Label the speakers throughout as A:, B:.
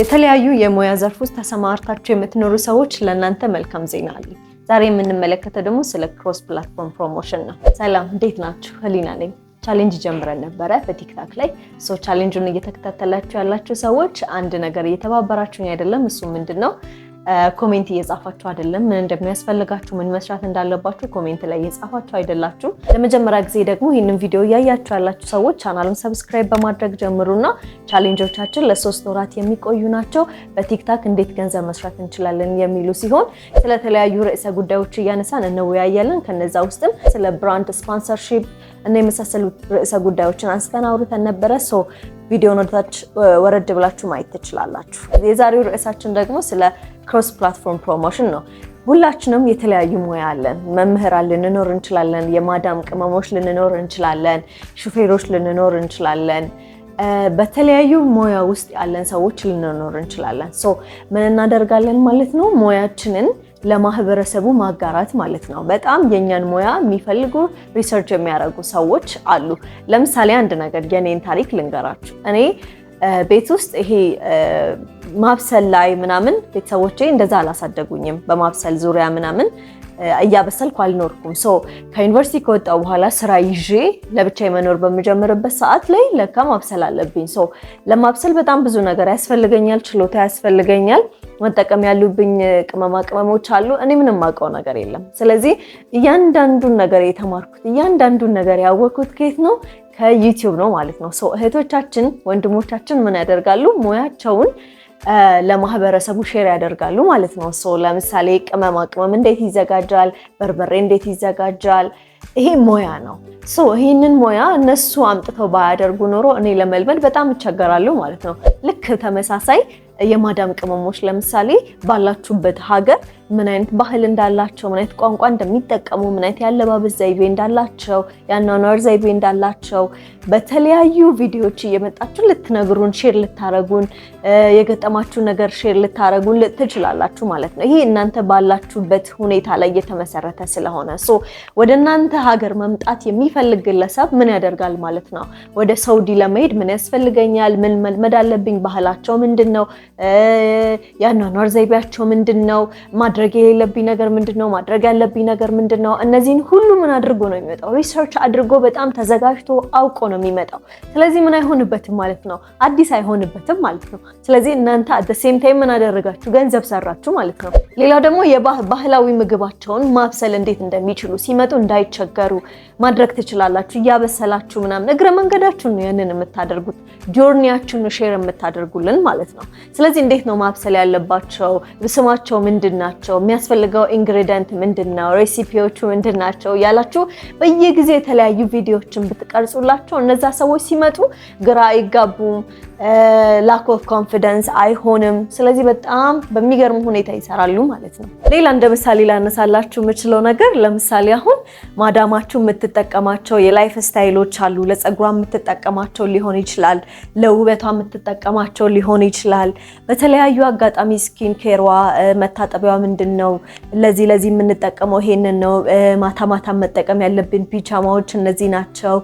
A: የተለያዩ የሙያ ዘርፍ ውስጥ ተሰማርታችሁ የምትኖሩ ሰዎች፣ ለእናንተ መልካም ዜና አለኝ። ዛሬ የምንመለከተው ደግሞ ስለ cross platform promotion ነው። ሰላም፣ እንዴት ናችሁ? ህሊና ነኝ። Challenge ጀምረን ነበረ በ TikTok ላይ። So challenge ኡን እየተከታተላችሁ ያላችሁ ሰዎች አንድ ነገር እየተባበራችሁኝ አይደለም። እሱ ምንድን ነው? Comment እየጻፋችሁ አይደለም። ምን እንደሚያስፈልጋችሁ፣ ምን መስራት እንዳለባችሁ comment ላይ እየጻፋችሁ አይደላችሁ። ለመጀመሪያ ጊዜ ደግሞ ይህንን ቪዲዮ እያያችሁ ያላችሁ ሰዎች ቻናሉን subscribe በማድረግ ጀምሩና challenge ኦቻችን ለ3 ወራት የሚቆዩ ናቸው። በ TikTok እንዴት ገንዘብ መስራት እንችላለን የሚሉ ሲሆን ስለተለያዩ ርዕሰ ጉዳዮች እያነሳን እንወያያለን። ከነዛ ውስጥም ስለ brand sponsorship እና የመሳሰሉት ርዕሰ ጉዳዮችን አንስተን አውርተን ነበረ። So ቪዲዮን ወደታች ወረድ ብላችሁ ማየት ትችላላችሁ። የዛሬው ርዕሳችን ደግሞ ስለ cross platform promotion ነው። ሁላችንም የተለያዩ ሙያ አለን። መምህራን ልንኖር እንችላለን። የማዳም ቅመሞች ልንኖር እንችላለን። ሹፌሮች ልንኖር እንችላለን። በተለያዩ ሙያ ውስጥ ያለን ሰዎች ልንኖር እንችላለን። So ምን እናደርጋለን ማለት ነው? ሙያችንን ለማህበረሰቡ ማጋራት ማለት ነው። በጣም የእኛን ሙያ የሚፈልጉ፣ research የሚያደርጉ ሰዎች አሉ። ለምሳሌ አንድ ነገር የኔን ታሪክ ልንገራችሁ። እኔ ቤት ውስጥ ይሄ ማብሰል ላይ ምናምን ቤተሰቦቼ እንደዛ አላሳደጉኝም። በማብሰል ዙሪያ ምናምን እያበሰልኩ አልኖርኩም። So ከዩኒቨርሲቲ ከወጣሁ በኋላ ስራ ይዤ ለብቻ መኖር በምጀምርበት ሰዓት ላይ ለካ ማብሰል አለብኝ። So ለማብሰል በጣም ብዙ ነገር ያስፈልገኛል፣ ችሎታ ያስፈልገኛል፣ መጠቀም ያሉብኝ ቅመማ ቅመሞች አሉ። እኔ ምንም የማውቀው ነገር የለም። ስለዚህ እያንዳንዱን ነገር የተማርኩት፣ እያንዳንዱን ነገር ያወቅኩት ከየት ነው? ከ YouTube ነው ማለት ነው። So እህቶቻችን ወንድሞቻችን ምን ያደርጋሉ? ሙያቸውን ለማህበረሰቡ share ያደርጋሉ ማለት ነው። So ለምሳሌ ቅመማ ቅመም እንዴት ይዘጋጃል፣ በርበሬ እንዴት ይዘጋጃል፣ ይሄ ሙያ ነው። So ይህንን ሙያ እነሱ አምጥተው ባያደርጉ ኖሮ እኔ ለመልመድ በጣም እቸገራለሁ ማለት ነው። ልክ ተመሳሳይ የማዳም ቅመሞች ለምሳሌ ባላችሁበት ሀገር ምን አይነት ባህል እንዳላቸው፣ ምን አይነት ቋንቋ እንደሚጠቀሙ፣ ምን አይነት የአለባበስ ዘይቤ እንዳላቸው፣ የአኗኗር ዘይቤ እንዳላቸው በተለያዩ ቪዲዮዎች እየመጣችሁ ልትነግሩን፣ share ልታረጉን፣ የገጠማችሁ ነገር share ልታረጉን ትችላላችሁ ማለት ነው። ይሄ እናንተ ባላችሁበት ሁኔታ ላይ የተመሰረተ ስለሆነ፣ so ወደ እናንተ ሀገር መምጣት የሚፈልግ ግለሰብ ምን ያደርጋል ማለት ነው? ወደ ሳውዲ ለመሄድ ምን ያስፈልገኛል? ምን መልመድ አለብኝ? ባህላቸው ምንድን ነው? የአኗኗር ዘይቤያቸው ምንድን ነው? ማድረግ የሌለብኝ ነገር ምንድን ነው? ማድረግ ያለብኝ ነገር ምንድን ነው? እነዚህን ሁሉ ምን አድርጎ ነው የሚመጣው? Research አድርጎ፣ በጣም ተዘጋጅቶ፣ አውቆ ነው የሚመጣው። ስለዚህ ምን አይሆንበትም ማለት ነው? አዲስ አይሆንበትም ማለት ነው። ስለዚህ እናንተ at the same time ምን አደረጋችሁ? ገንዘብ ሰራችሁ ማለት ነው። ሌላው ደግሞ የባህላዊ ምግባቸውን ማብሰል እንዴት እንደሚችሉ ሲመጡ እንዳይቸገሩ ማድረግ ትችላላችሁ። እያበሰላችሁ ምናምን እግረ መንገዳችሁን ነው ያንን የምታደርጉት፣ journey ያችሁን share የምታደርጉልን ማለት ነው። ስለዚህ እንዴት ነው ማብሰል ያለባቸው፣ ስማቸው ምንድን ናቸው፣ የሚያስፈልገው ingredient ምንድን ነው፣ recipe ዎቹ ምንድን ናቸው ያላችሁ በየጊዜው የተለያዩ ቪዲዮዎችን ብትቀርጹላቸው እነዛ ሰዎች ሲመጡ ግራ አይጋቡም፣ lack of confidence አይሆንም። ስለዚህ በጣም በሚገርም ሁኔታ ይሰራሉ ማለት ነው። ሌላ እንደ ምሳሌ ላነሳላችሁ የምችለው ነገር፣ ለምሳሌ አሁን ማዳማችሁ የምትጠቀማቸው የ lifestyle ኦች አሉ። ለፀጉሯ የምትጠቀማቸው ሊሆን ይችላል፣ ለውበቷ የምትጠቀማቸው ሊሆን ይችላል። በተለያዩ አጋጣሚ skin care ዋ፣ መታጠቢያዋ ምንድን ነው፣ ለዚህ ለዚህ የምንጠቀመው ይሄንን ነው፣ ማታ ማታ መጠቀም ያለብን ፒጃማዎች እነዚህ ናቸው፣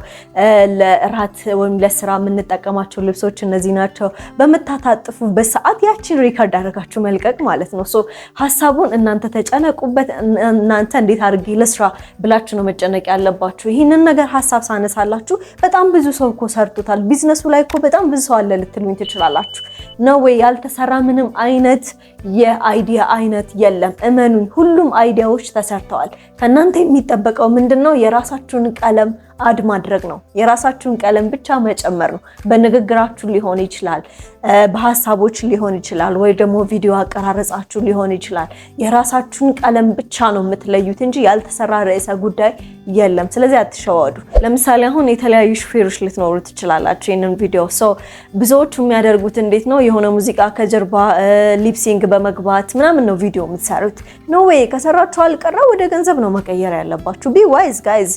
A: ለእራት ወይም ለስራ የምንጠቀማቸው ልብሶች እነዚህ ናቸው። በምታታጥፉበት ሰዓት ያችን record አድርጋችሁ መልቀቅ ማለት ነው። So ሀሳቡን እናንተ ተጨነቁበት። እናንተ እንዴት አድርጌ ልስራ ብላችሁ ነው መጨነቅ ያለባችሁ። ይህንን ነገር ሀሳብ ሳነሳላችሁ በጣም ብዙ ሰው እኮ ሰርቶታል፣ ቢዝነሱ ላይ እኮ በጣም ብዙ ሰው አለ ልትሉኝ ትችላላችሁ። No way፣ ያልተሰራ ምንም አይነት የ idea አይነት የለም። እመኑኝ፣ ሁሉም idea ዎች ተሰርተዋል። ከእናንተ የሚጠበቀው ምንድን ነው? የራሳችሁን ቀለም add ማድረግ ነው። የራሳችሁን ቀለም ብቻ መጨመር ነው። በንግግራችሁ ሊሆን ይችላል፣ በሀሳቦች ሊሆን ይችላል፣ ወይ ደግሞ ቪዲዮ አቀራረጻችሁ ሊሆን ይችላል። የራሳችሁን ቀለም ብቻ ነው የምትለዩት እንጂ ያልተሰራ ርዕሰ ጉዳይ የለም። ስለዚህ አትሸወዱ። ለምሳሌ አሁን የተለያዩ ሹፌሮች ልትኖሩ ትችላላችሁ። ይህንን ቪዲዮ፣ so ብዙዎቹ የሚያደርጉት እንዴት ነው? የሆነ ሙዚቃ ከጀርባ lip sync በመግባት ምናምን ነው ቪዲዮ የምትሰሩት። No way፣ ከሰራችሁ አልቀረ ወደ ገንዘብ ነው መቀየር ያለባችሁ። Be wise, guys።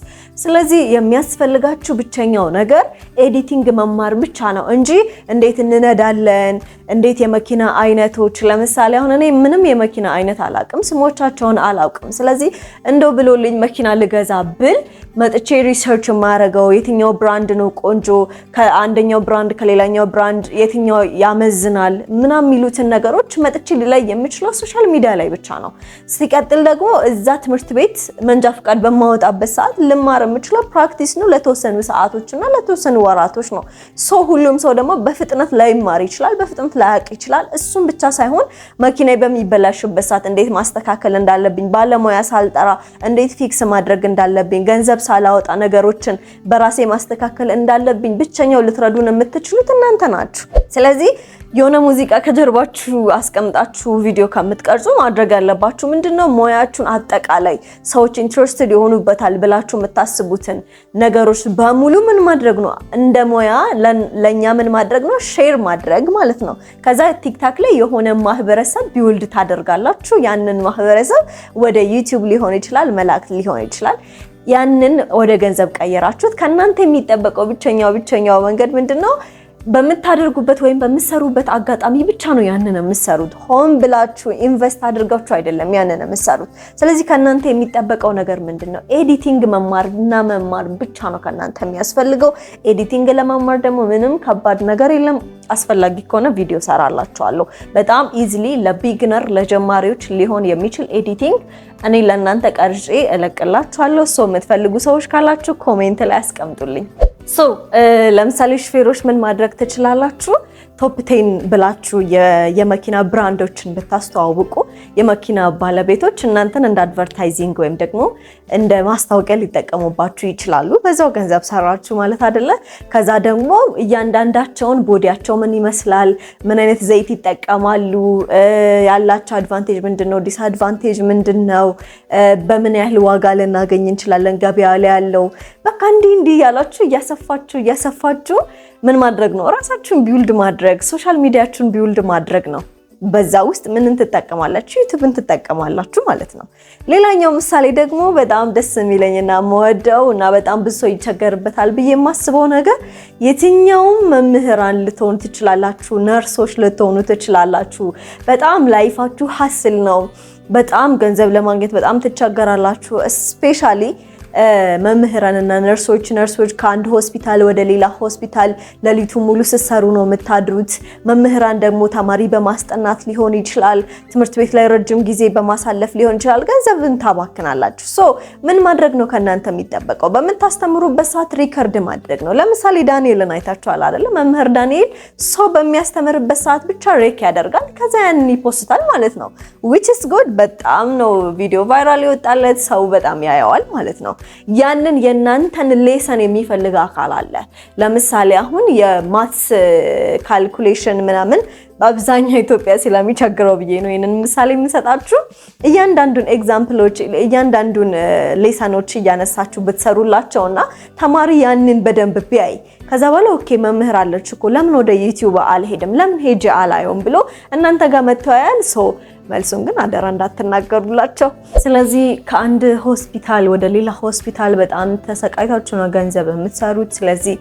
A: ስለዚህ የሚያስፈልገው ምንድን ነው? የሚያስፈልጋችሁ ብቸኛው ነገር editing መማር ብቻ ነው እንጂ እንዴት እንነዳለን፣ እንዴት የመኪና አይነቶች፣ ለምሳሌ አሁን እኔ ምንም የመኪና አይነት አላውቅም፣ ስሞቻቸውን አላውቅም። ስለዚህ እንደው ብሎልኝ መኪና ልገዛ ብል መጥቼ research የማደርገው የትኛው brand ነው ቆንጆ፣ ከአንደኛው brand ከሌላኛው brand የትኛው ያመዝናል ምናምን የሚሉትን ነገሮች መጥቼ ልለይ የምችለው social media ላይ ብቻ ነው። ሲቀጥል ደግሞ እዛ ትምህርት ቤት መንጃ ፈቃድ በማወጣበት ሰዓት ልማር የምችለው practice ነው፣ ለተወሰኑ ሰዓቶች እና ለተወሰኑ ወራቶች ነው። So ሁሉም ሰው ደግሞ በፍጥነት ላይማር ይችላል፣ በፍጥነት ላያውቅ ይችላል። እሱም ብቻ ሳይሆን መኪና በሚበላሽበት ሰዓት እንዴት ማስተካከል እንዳለብኝ፣ ባለሙያ ሳልጠራ እንዴት fix ማድረግ እንዳለብኝ፣ ገንዘብ ሳላወጣ ነገሮችን በራሴ ማስተካከል እንዳለብኝ ብቸኛው ልትረዱን የምትችሉት እናንተ ናችሁ። ስለዚህ የሆነ ሙዚቃ ከጀርባችሁ አስቀምጣችሁ ቪዲዮ ከምትቀርጹ ማድረግ ያለባችሁ ምንድነው? ሙያችሁን አጠቃላይ ሰዎች interested ይሆኑበታል ብላችሁ የምታስቡትን ነገሮች በሙሉ ምን ማድረግ ነው? እንደ ሙያ ለኛ ምን ማድረግ ነው? Share ማድረግ ማለት ነው። ከዛ TikTok ላይ የሆነ ማህበረሰብ build ታደርጋላችሁ። ያንን ማህበረሰብ ወደ YouTube ሊሆን ይችላል፣ መላክ ሊሆን ይችላል። ያንን ወደ ገንዘብ ቀየራችሁት። ከእናንተ የሚጠበቀው ብቸኛው መንገድ ምንድነው? በምታደርጉበት ወይም በምትሰሩበት አጋጣሚ ብቻ ነው ያንን የምትሰሩት። ሆን ብላችሁ invest አድርጋችሁ አይደለም ያንን የምትሰሩት። ስለዚህ ከእናንተ የሚጠበቀው ነገር ምንድን ነው? Editing መማርና መማር ብቻ ነው ከእናንተ የሚያስፈልገው። Editing ለመማር ደግሞ ምንም ከባድ ነገር የለም። አስፈላጊ ከሆነ ቪዲዮ ሰራላችኋለሁ። በጣም easily ለ beginner ለጀማሪዎች ሊሆን የሚችል editing እኔ ለእናንተ ቀርጬ እለቅላችኋለሁ። So የምትፈልጉ ሰዎች ካላችሁ comment ላይ አስቀምጡልኝ። So ለምሳሌ ሹፌሮች ምን ማድረግ ትችላላችሁ? Top 10 ብላችሁ የመኪና brand ኦችን ብታስተዋውቁ የመኪና ባለቤቶች እናንተን እንደ advertising ወይም ደግሞ እንደ ማስታወቂያ ሊጠቀሙባችሁ ይችላሉ። በዛው ገንዘብ ሰራችሁ ማለት አይደለ? ከዛ ደግሞ እያንዳንዳቸውን body ያቸው ምን ይመስላል፣ ምን አይነት ዘይት ይጠቀማሉ፣ ያላቸው advantage ምንድን ነው፣ disadvantage ምንድን ነው፣ በምን ያህል ዋጋ ልናገኝ እንችላለን ገበያ ላይ ያለው፣ በቃ እንዲህ እንዲህ እያላችሁ እያሰፋችሁ እያሰፋችሁ ምን ማድረግ ነው? ራሳችሁን build ማድረግ፣ social media ችሁን build ማድረግ ነው። በዛ ውስጥ ምንን ትጠቀማላችሁ? YouTube ን ትጠቀማላችሁ ማለት ነው። ሌላኛው ምሳሌ ደግሞ በጣም ደስ የሚለኝና የምወደው እና በጣም ብዙ ሰው ይቸገርበታል ብዬ የማስበው ነገር፣ የትኛውም መምህራን ልትሆኑ ትችላላችሁ፣ ነርሶች ልትሆኑ ትችላላችሁ። በጣም life ኣችሁ hustle ነው። በጣም ገንዘብ ለማግኘት በጣም ትቸገራላችሁ። Especially መምህራንና ነርሶች። ነርሶች ከአንድ ሆስፒታል ወደ ሌላ ሆስፒታል ሌሊቱ ሙሉ ስትሰሩ ነው የምታድሩት። መምህራን ደግሞ ተማሪ በማስጠናት ሊሆን ይችላል፣ ትምህርት ቤት ላይ ረጅም ጊዜ በማሳለፍ ሊሆን ይችላል። ገንዘብን ታባክናላችሁ። So ምን ማድረግ ነው ከእናንተ የሚጠበቀው? በምታስተምሩበት ሰዓት record ማድረግ ነው። ለምሳሌ ዳንኤልን አይታችኋል አይደለ? መምህር ዳንኤል ሰው በሚያስተምርበት ሰዓት ብቻ rec ያደርጋል፣ ከዛ ያንን ይ post ታል ማለት ነው። Which is good። በጣም ነው ቪዲዮ viral ይወጣለት፣ ሰው በጣም ያየዋል ማለት ነው። ያንን የእናንተን lesson የሚፈልግ አካል አለ። ለምሳሌ አሁን የ maths calculation ምናምን በአብዛኛው ኢትዮጵያ ስለሚቸግረው ብዬ ነው ይህንን ምሳሌ የምሰጣችሁ። እያንዳንዱን example ኦች፣ እያንዳንዱን lesson ኦች እያነሳችሁ ብትሰሩላቸው እና ተማሪ ያንን በደንብ ቢያይ፣ ከዛ በኋላ okay መምህር አለች እኮ፣ ለምን ወደ YouTube አልሄድም፣ ለምን ሄጄ አላየውም ብሎ እናንተ ጋር መጥቶ ያያል። So መልሱን ግን አደራ እንዳትናገሩላቸው። ስለዚህ ከአንድ ሆስፒታል ወደ ሌላ ሆስፒታል በጣም ተሰቃይታችሁ ነው ገንዘብ የምትሰሩት። ስለዚህ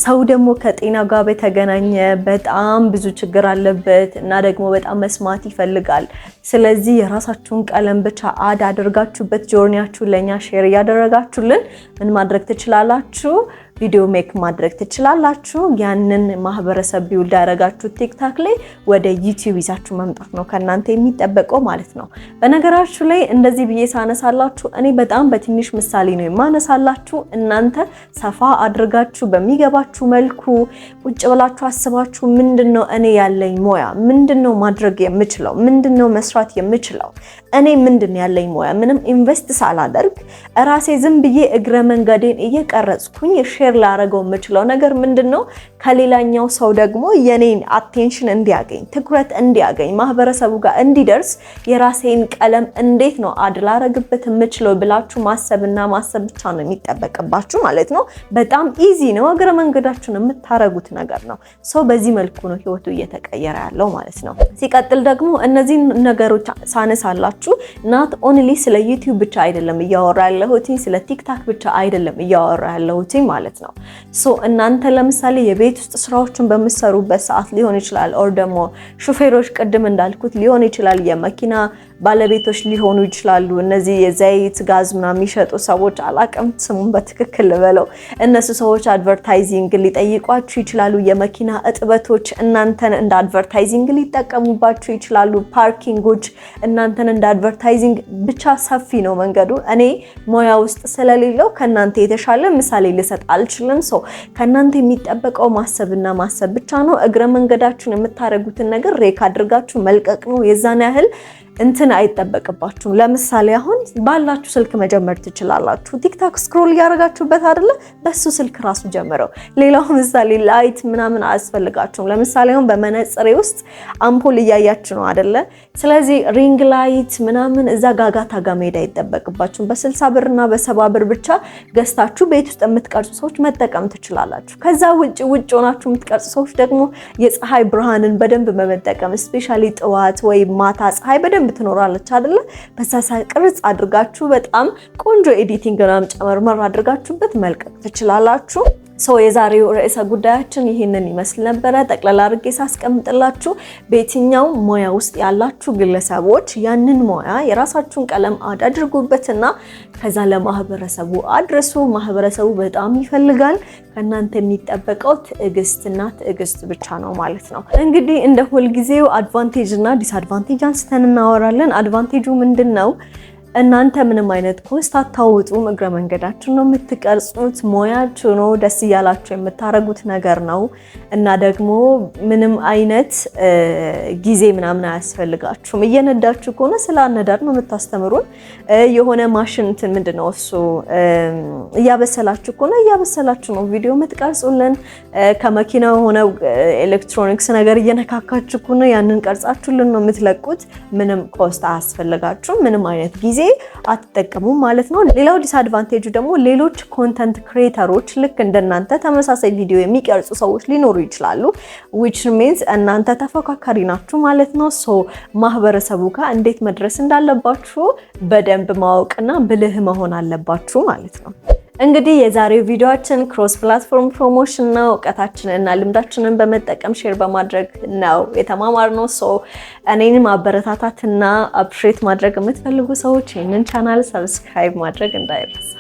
A: ሰው ደግሞ ከጤና ጋር በተገናኘ በጣም ብዙ ችግር አለበት እና ደግሞ በጣም መስማት ይፈልጋል። ስለዚህ የራሳችሁን ቀለም ብቻ add አድርጋችሁበት journey ያችሁን ለእኛ share እያደረጋችሁልን ምን ማድረግ ትችላላችሁ? ቪዲዮ make ማድረግ ትችላላችሁ። ያንን ማህበረሰብ build ያደረጋችሁ TikTok ላይ ወደ YouTube ይዛችሁ መምጣት ነው ከእናንተ የሚጠበቀው ማለት ነው። በነገራችሁ ላይ እንደዚህ ብዬ ሳነሳላችሁ እኔ በጣም በትንሽ ምሳሌ ነው የማነሳላችሁ። እናንተ ሰፋ አድርጋችሁ በሚገባችሁ መልኩ ቁጭ ብላችሁ አስባችሁ፣ ምንድን ነው እኔ ያለኝ ሙያ፣ ምንድን ነው ማድረግ የምችለው፣ ምንድን ነው መስራት የምችለው፣ እኔ ምንድን ነው ያለኝ ሙያ፣ ምንም invest ሳላደርግ ራሴ ዝም ብዬ እግረ መንገዴን እየቀረጽኩኝ share ላረገው የምችለው ነገር ምንድን ነው? ከሌላኛው ሰው ደግሞ የኔን attention እንዲያገኝ፣ ትኩረት እንዲያገኝ፣ ማህበረሰቡ ጋር እንዲደርስ የራሴን ቀለም እንዴት ነው add ላረግበት የምችለው ብላችሁ ማሰብና ማሰብ ብቻ ነው የሚጠበቅባችሁ ማለት ነው። በጣም easy ነው። እግረ መንገዳችሁን የምታረጉት ነገር ነው። So በዚህ መልኩ ነው ህይወቱ እየተቀየረ ያለው ማለት ነው። ሲቀጥል ደግሞ እነዚህን ነገሮች ሳነሳላችሁ not only ስለ YouTube ብቻ አይደለም እያወራ ያለሁት፣ ስለ TikTok ብቻ አይደለም እያወራ ያለሁት ማለት ነው። So እናንተ ለምሳሌ የቤት ውስጥ ስራዎችን በምትሰሩበት ሰዓት ሊሆን ይችላል፣ or ደግሞ ሹፌሮች ቅድም እንዳልኩት ሊሆን ይችላል፣ የመኪና ባለቤቶች ሊሆኑ ይችላሉ። እነዚህ የዘይት ጋዝ ምናምን የሚሸጡ ሰዎች፣ አላቅም ስሙን በትክክል ልበለው፣ እነሱ ሰዎች advertising ሊጠይቋችሁ ይችላሉ። የመኪና እጥበቶች እናንተን እንደ advertising ሊጠቀሙባችሁ ይችላሉ። Parking ኦች እናንተን እንደ advertising፣ ብቻ ሰፊ ነው መንገዱ። እኔ ሙያ ውስጥ ስለሌለሁ ከእናንተ የተሻለ ምሳሌ ልሰጥ አልችልም። So ከእናንተ የሚጠበቀው ማሰብና ማሰብ ብቻ ነው። እግረ መንገዳችሁን የምታደርጉትን ነገር rec አድርጋችሁ መልቀቅ ነው። የዛን ያህል እንትን አይጠበቅባችሁም። ለምሳሌ አሁን ባላችሁ ስልክ መጀመር ትችላላችሁ። TikTok scroll እያደረጋችሁበት አይደለ? በሱ ስልክ ራሱ ጀምረው። ሌላው ምሳሌ light ምናምን አያስፈልጋችሁም። ለምሳሌ አሁን በመነጽሬ ውስጥ አምፖል እያያችሁ ነው አይደለ? ስለዚህ ring light ምናምን እዛ ጋጋታ ጋር መሄድ አይጠበቅባችሁም። በ60 ብር እና በ70 ብር ብቻ ገዝታችሁ ቤት ውስጥ የምትቀርጹ ሰዎች መጠቀም ትችላላችሁ። ከዛ ውጭ ውጭ ሆናችሁ የምትቀርጹ ሰዎች ደግሞ የፀሐይ ብርሃንን በደንብ በመጠቀም፣ especially ጠዋት ወይም ማታ ፀሐይ በደንብ ትኖራለች አይደለ? በዛ ቅርጽ አድርጋችሁ በጣም ቆንጆ editing ምናምን ጨመርመር አድርጋችሁበት መልቀቅ ትችላላችሁ። So የዛሬው ርዕሰ ጉዳያችን ይህንን ይመስል ነበረ። ጠቅላላ አድርጌ ሳስቀምጥላችሁ በየትኛው ሙያ ውስጥ ያላችሁ ግለሰቦች ያንን ሙያ የራሳችሁን ቀለም add አድርጉበትና ከዛ ለማህበረሰቡ አድርሱ። ማህበረሰቡ በጣም ይፈልጋል። ከእናንተ የሚጠበቀው ትዕግስትና ትዕግስት ብቻ ነው ማለት ነው። እንግዲህ እንደ ሁልጊዜው advantage እና disadvantage አንስተን እናወራለን። Advantage ኡ ምንድን ነው? እናንተ ምንም አይነት cost አታወጡም። እግረ መንገዳችሁ ነው የምትቀርጹት፣ ሙያችሁ ነው፣ ደስ እያላችሁ የምታደርጉት ነገር ነው እና ደግሞ ምንም አይነት ጊዜ ምናምን አያስፈልጋችሁም። እየነዳችሁ ከሆነ ስለ አነዳድ ነው የምታስተምሩን። የሆነ ማሽን እንትን ምንድን ነው እሱ እያበሰላችሁ ከሆነ እያበሰላችሁ ነው ቪዲዮ የምትቀርጹልን። ከመኪናው የሆነ ኤሌክትሮኒክስ ነገር እየነካካችሁ ከሆነ ያንን ቀርጻችሁልን ነው የምትለቁት። ምንም cost አያስፈልጋችሁም። ምንም አይነት ጊዜ አትጠቀሙም ማለት ነው። ሌላው disadvantage ኡ ደግሞ ሌሎች content creator ኦች ልክ እንደናንተ ተመሳሳይ ቪዲዮ የሚቀርጹ ሰዎች ሊኖሩ ይችላሉ። Which means እናንተ ተፎካካሪ ናችሁ ማለት ነው። So ማህበረሰቡ ጋር እንዴት መድረስ እንዳለባችሁ በደንብ ማወቅና ብልህ መሆን አለባችሁ ማለት ነው። እንግዲህ የዛሬው ቪዲዮአችን cross platform promotion ነው። እውቀታችንን እና ልምዳችንን በመጠቀም share በማድረግ ነው የተማማርነው። So እኔን ማበረታታትና appreciate ማድረግ የምትፈልጉ ሰዎች ይህንን channel subscribe ማድረግ እንዳይረሳ።